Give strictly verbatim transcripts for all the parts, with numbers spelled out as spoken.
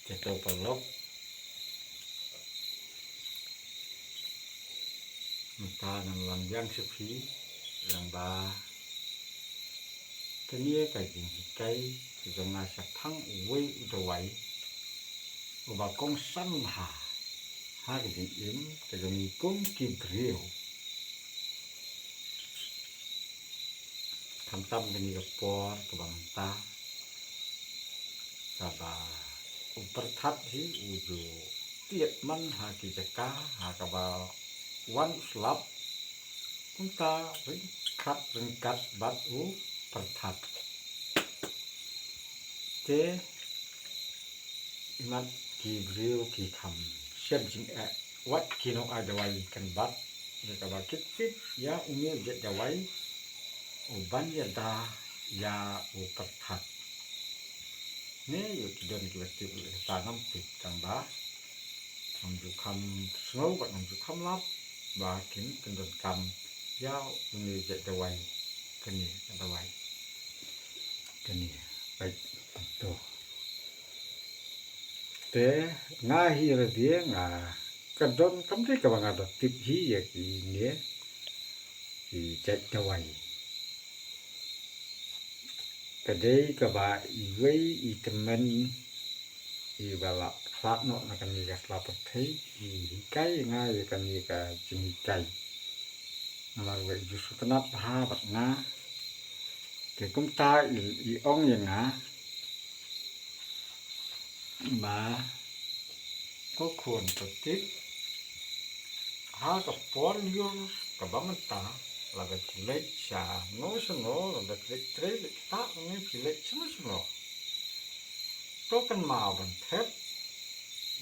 Te to paralok, mynta ngan wan biang sha phi lang ba kane ka jinghikai ka jong nga shaphang uwei u dawai uba kongsan ha ha ka jingim ka jong ngi kum ki briew. Khamtam kane ka por kaba mynta kaba u pyrthat hi u ju tied man ha ki jaka ha kaba wan u slap, kumta ryngkat ryngkat bad u pyrthat. Te imat ki briew ki kham shem jingeh wat ki nongai dawai kan bat ïa kaba ki tip ïa une u jait dawai uban ïada ïa u pyrthat. Ne ïa ki don kiba tip ïa kata, ngam tip tang ba ngam ju kham sngew bad ngam ju kham lap ba kin pyndonkam ïa une u jait dawai. Kane ka dawai kane, peit to. Te nga hi lade nga ka don kam dei kaba nga da tip hi ïa kine ki jait dawai. Ka dei kaba iwei i tymmen iba la khlad noh na kane ka sla pyrthei i hikai ïa nga ïa kane ka jinghikai. Namar ba i ju sngewtynnat bha bad nga. Te kumta i, i ong ïa nga ba ko khun, to tip ha ka por lyiur kaba mynta, lada phi leit shano shano, lada phi leit trei leit ktah, lane phi leit shano shano, to kynmaw ban thep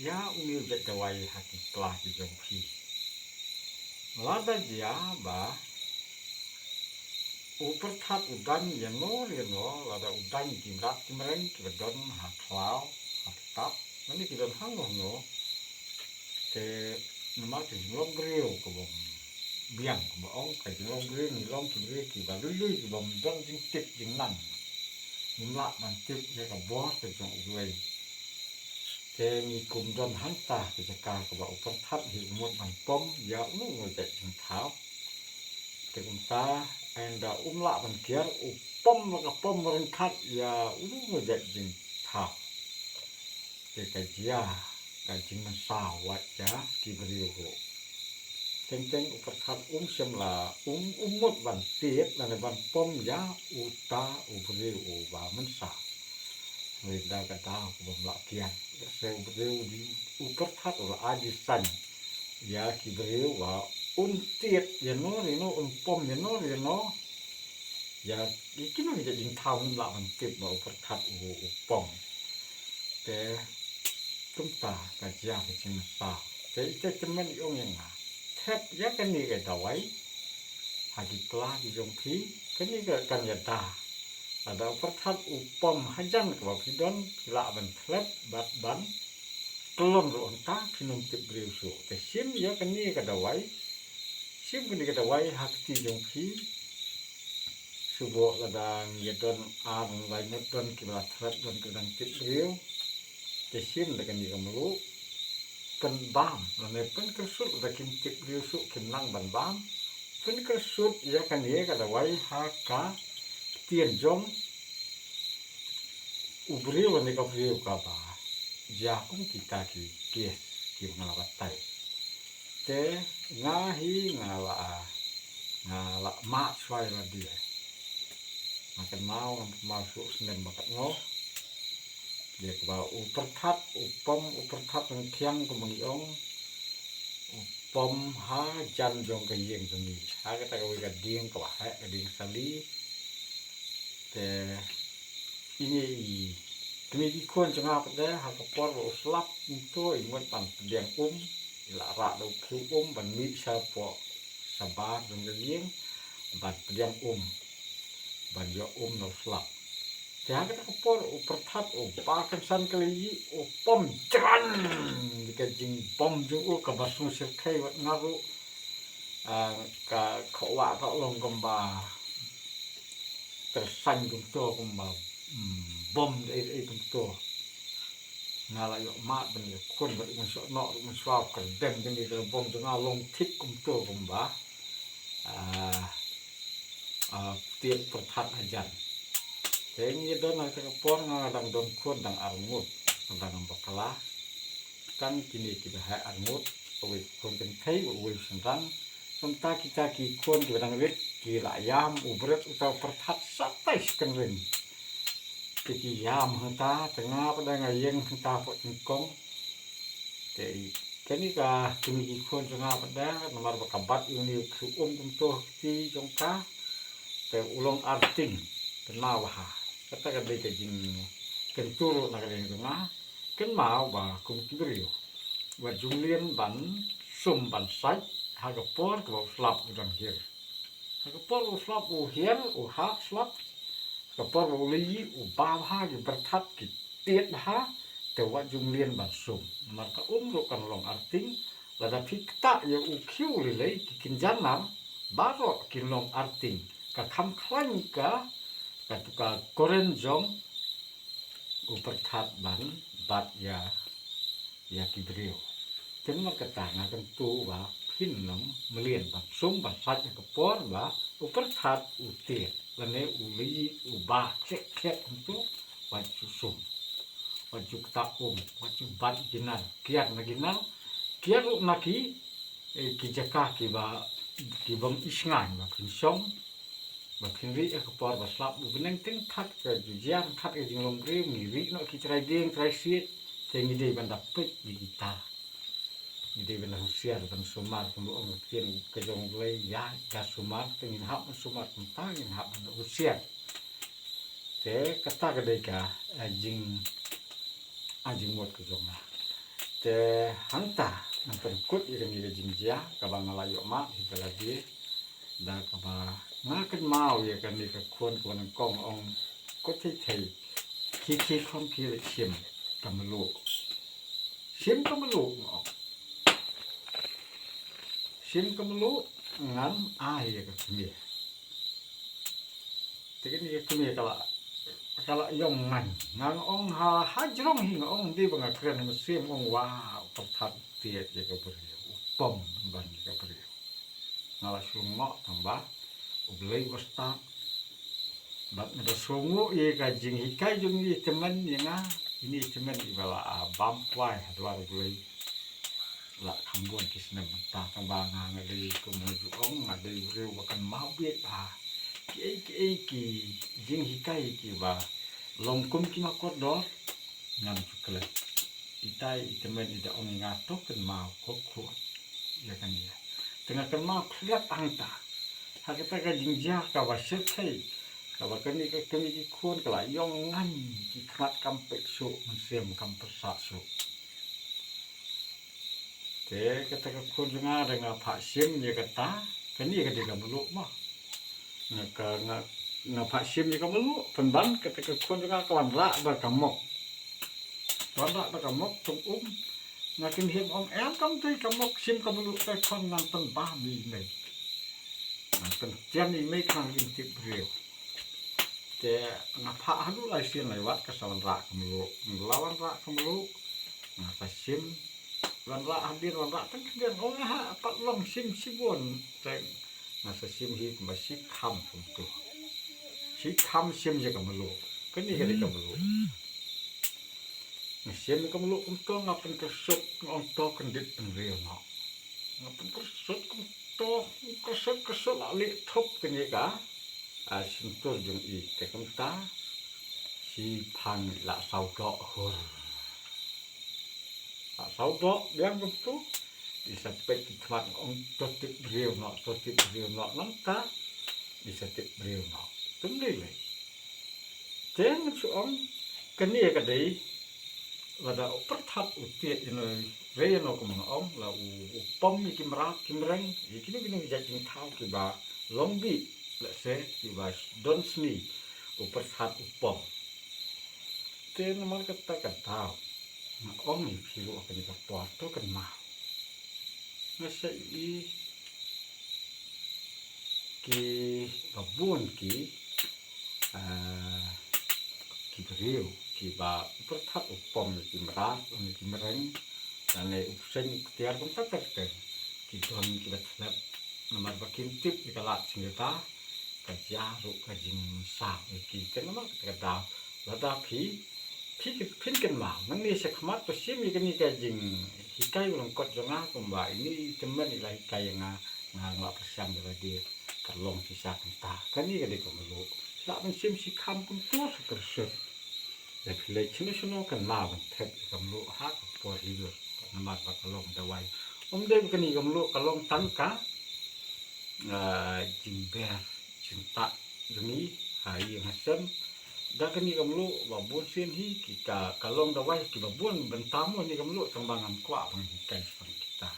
ïa une u jait dawai ha ki pla ki jong phi. Lada jia ba u pyrthat u dang ïano ïano, lada u dang ki mrad ki mreng kiba don ha khlaw, ha ktap, lane ki don hangno hangno, te namar ka jinglong briew kaba biang, kaba ong ka jinglong briew ngi long ki briew kiba lui lui, kibym don jingtip jingnang. Ngim lah ban tip ïa ka bor ka jong uwei. Te ngi kum don hangta ka jaka kaba u pyrthat hi u mut ban pom ïa uno uno jait jingthaw. Te kumta ynda um lah ban kiar, u pom la ka pom ryngkat ïa uno uno jait jingthaw. Te ka jia ka jingmynsaw wat ïa ki briew ruh. Teng teng u pyrthat um shym la, um, um mut ban tied lane ban pom ïa uta u briew uba mynsaw. Hynrei da ka daw kaba ym lah kiar, da se u briew u di, u pyrthat u la ai jingsañ ïa ki briew ba un tied ïano ïano, un pom ïano ïano. Ïa kino ki jait jingthaw ngim lah ban tip ba u pyrthat u, u pom. Te kumta ka jia ka jingmynsaw. Te ite tymmen i ong ïa nga, thep ïa kane ka dawai ha ki pla ki jong phi, kane ka kan ïada. Lada u pyrthat u pom hajan kaba phi don, phi lah ban thep bad ban kyllon ruh hangta, phin ym tip briew shuh. Te shim ïa kane ka dawai, shim kane ka dawai ha kti jong phi. Shu bok lada ngi don ar lai ngut, don kiba la thep, don kiba dang tip briew. Te shim da kane ka mluh, pynbam lane pynkyrsut, lada kim tip briew shuh kim nang ban bam. Pynkyrsut ïa kane ka dawai ha ka ktien jong u briew lane ka briew kaba jia kum kita ki case kiba nga la batai. Te nga hi nga la, nga la mad shuwa ïa lade. Nga kynmaw, ngam kynmaw shuh snem ba katno. Ïa kaba u pyrthat u pom, u pyrthat ryngkhiang kumba ngi ong, u pom hajan jong ka ïing jong ngi, ha kata kawei ka dieng kaba heh, ka dieng sali. Te ine i kmie ki khun jong nga pat de, ha ka por ba u slap kumto, i mut ban pdiang um, i la rah da u khiew um ban mih shapoh shabar jong ka ïing ban pdiang um, ban ïoh um na u slap. Te ha kata ka por u pyrthat u ba kynsan ka lei, u pom jrang ïa ka jingbom jong u kaba sngewshyrkhei wat nga ruh. Ah, ka khohwah ka long kumba tyrsan kumto, kumba, mm, bom dei dei kumto. Nga la ïoh mad ban ïa khun bad u mynshuwa noh, u mynshuwa kyrdan, kane ka bong jong nga long thik kumto kumba, ah, ah, tied pyrthat hajan. Te ngi don ha kata ka por nga dang don khun dang arngut, dang bakla. Tang kine kiba heh arngut, uwei khun kynthei, uwei shynrang. Kumta kita ki khun kiba dang rit ki la ïam u bret uta u pyrthat shatai shi kynreng. Te ki ïam hangta, te nga pat nga ïeng hangta pat nyngkong. Te kane ka, kine ki khun jong nga pat, namar ba ka bat ïa une u khiew um kumto ha kti jong ka. Te u long arting, te na bha. Kata ka dei ka jingkyntu ruh na ka liang jong nga. Kynmaw ba kum ki briew, wat ju mlien ban sum ban sait ha ka por kaba u slap u dang hiar. Ha ka por u slap u hiar, u hap slap, ha ka por ba u la ïoh u ba bha ki pyrthat ki tied bha, te wat ju mlien ban sum. Namar ka um ruh kan long arting, lada phi ktah ïa u khiew lei lei ki kynja nar baroh kin long arting. Ka kham khlaiñ ka, ka tu ka koren jong u pyrthat ban bat ïa, ïa ki briew. Te namar kata nga kyntu ba phin nym mlien ban sum ban sait ha ka por ba u pyrthat u tied lane u la ïoh u ba khlek khlek kumto, wat ju sum. Wat ju ktah um, wat ju bat ki nar, kiar na ki nar, kiar ruh na ki, eh, ki jaka kiba, ki bym isngaiñ ba phin shong, ba phin rieh ha ka por ba slap. U bneng teng khat ka ju jia, khat ka jinglong briew, ngi rieh noh ki trai dieng trai siej, te ngi dei ban da peit ïa kita. Ngi dei ban da husiar ban sumar, kumba ong ka ktien ka jong U Blei, ïa, ïa sumar, te ngin hap ban sumar, kumta ngin hap ban da husiar. Te kata ka dei ka, eh, jing, ah, jingmut ka jong nga. Te hangta ngan pynkut ïa kane ka jingjia kaba nga la ïoh mad hi ba la dei, da kaba nga kynmaw ïa kane ka khun kaba nyngkong, ong, kut thei thei, khie khie khom khie leit shim ka mluh. Shim ka mluh, nga ong. Shim ka mluh, ngan ai ïa ka kmie. Te kane ka kmie ka la, ka la ïong ngan. Nga ong ha, ha jrong hi nga ong, dei ba nga kren ha mynsiem, ong, wa, u pyrthat u tied ïa ka briew, u pom ban ïa ka briew. Nga la shu ngoh tang ba U Blei u stad. Bad nga da sngew ïa ka jinghikai jong i tymmen ïa nga, ine i tymmen iba la, ah, bam kwai ha dwar U Blei. La kham bun ki snem mynta, tang ba nga, nga dei kum nga ju ong, nga dei briew ba kynmaw beit ba kiei kiei ki jinghikai kiba long kum ki ma kordor, ngam ju klet. Itai i tymmen i da ong ïa nga to kynmaw khop khop ïa kane. Te nga kynmaw khlieh hangta. Ha kata ka jingjia kaba shyrkhei, kaba kane ka kmie ki khun ka la ïong ngan, ki khmat kam peit shuh, mynsiem kam pyrsah shuh. Te kata ka khun jong nga da nga phah shim ïa kata, kane ka dei ka mluh mo. Nga ka, nga, nga phah shim ïa ka mluh, pynban kata ka khun jong nga ka wanrah da ka mok. Ka wanrah da ka mok tong um. Nga kynhim ong em kam dei ka mok, shim ka mluh te khun, ngan pynbam ïa i mei. Ngan pynthian ïa i mei khnang kin tip briew. Te nga phah haduh lai sien lai wat ka sa wanrah ka mluh. Nga la wanrah ka mluh. Nga sa shim. Wanrah hadien, wanrah tang khyndiat, ong ha pat long shim shibun. Te nga sa shim hi kumba shi kham kumto. Shi kham shim ïa ka mluh. Kane ka dei ka mluh. Nga shim ka mluh kumto, nga pynkyrsut, nga ong to kyndit pynriew noh. Nga pynkyrsut kumto, kyrsut kyrsut la leh thup kane ka, ah, shyntur jong i, te kumta shi phang la saw doh hur. La saw doh biang kumto. I sa peit ki khmat, nga ong to tip briew noh, to tip briew noh, nangta i sa tip briew noh. Tum dei lei. Te ngan shu ong, kane ka dei, lada u pyrthat u tied ïa no, rei ïa no, kumba nga ong, la u, u pom ïa ki mrad ki mreng, ïa kino kino ki jait jingthaw kiba long bih, lehse kiba don sni, u pyrthat u pom. Te namar kata ka daw nga ong ïa phi ruh ha kane ka por, to kynmaw. Nga sa ïohi kiba bun ki, ah, ki briew, ki Kiba u pyrthat u pom ïa ki mrad, ïa ki mreng, lane u pseng u kthiar, kumta ter ter. Ki don kiba thlep namar ba kim tip ïa ka lad jingïada, ka jia ruh ka jingmynsaw ïa ki. Te namar kata ka daw, lada phi, phi, phin kynmaw, mynne sha khmat to shim ïa kane ka jinghikai u lyngkot jong nga, kumba ine i tymmen i la hikai ïa nga, nga, nga la pyrshang ïa lade, ka long shisha kumta. Kane ka dei ka mluh. Lah ban shim shi kham kumto sha kyrsut. Lada phi leit shano shano kynmaw ban thep ïa ka mluh ha ka por riur, namar ba ka long dawai. Ym dei ba kane ka mluh ka long tang ka, ah, jingber jingtah jong ngi ha ïing ha sem. Da kane ka mluh ba bun sien hi ki ka, ka long dawai kiba bun bynta mo kane ka mluh, tang ba ngam kwah ban hikai shaphang kita.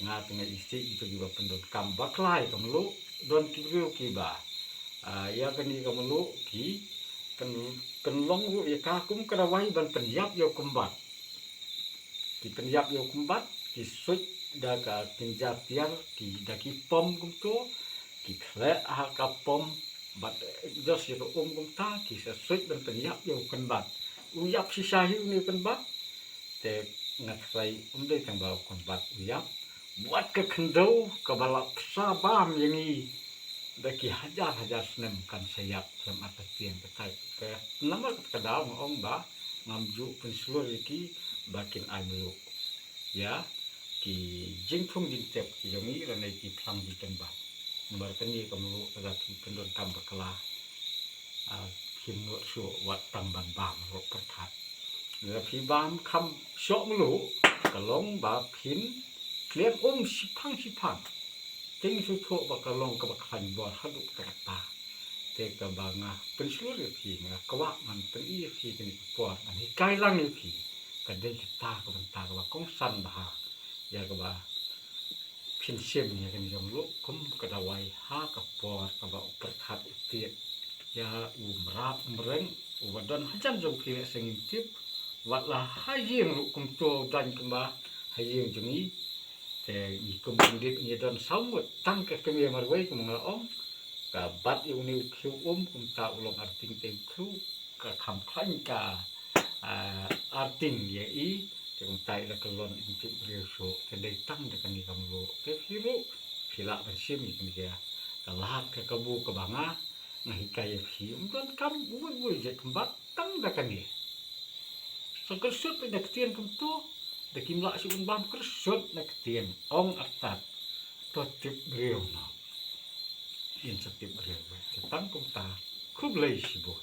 Nga te nga isih ïa kito kiba pyndonkam bakla ïa ka mluh. Don ki briew kiba, ah, ïa kane ka mluh ki pyn, pynlong ruh ïa ka kum ka dawai ban pynïap ïa u kynbat. Ki pynïap ïa u kynbat, ki suit da ka kynja tiar, ki, da ki pom kumto, ki khleh ha ka pom, bad, eh, just ïa ka um kumta, ki sa suit ban pynïap ïa u kynbat. U ïap shisha hi une u kynbat. Te nga tharai ym dei tang ba u kynbat u ïap, wat ka khyndew kaba la pynsa bam ïa ngi da ki hajar hajar snem kan sa ïap, khlem artatien. Katai ka, namar kata ka daw nga ong ba ngam ju pynshlur ïa ki ba kin ai mluh ïa ki jingthung jingtep ki jong ngi lane ki phlang jingkynbat. Namar kane ka mluh lada phi pyndonkam bakla, ah, phin nud shuh wat tang ban bam ruh pyrkhat. Lada phi bam kham shoh mluh, ka long ba phin klem um shiphang shiphang. Te ngi sngewthuh ba ka long kaba khlaiñ bor haduh katta katta. Te kaba nga pynshlur ïa phi, nga kwah ban pyni ïa phi kane ka por, ban hikai lang ïa phi. Ka dei kata ka bynta kaba kongsan bha ïa kaba phin shim ïa kane ka mluh kum ka dawai ha ka por kaba u pyrkhat u tied ïa u mrad u mreng uba don hajan jong phi, lehse ngim tip. Wat la ha ïing ruh kumto, dang kumba ha ïing jong ngi. Te ngi kum pyndiat ngi don saw ngut, tang ka kmie marwei kum nga la ong, ka bat ïa une u khiew um, kumta u long arting te u khiew, ka kham khlaiñ ka, ah, arting ïa i. Te kumta i la kyllon, im tip briew shuh. Te dei tang da kane ka mluh. Te phi ruh phi lah ban shim ïa kane ka, ka lad ka kabu kaba nga, nga hikai ïa phi. Ym donkam uwei uwei jait kynbat, tang da kane. Sa kyrsut da ka ktien kumto, da kim lah shuh ban bam, kyrsut da ka ktien, ong artat. To tip briew noh, yn sa tip briew. Te tang kumta, khublei shibun.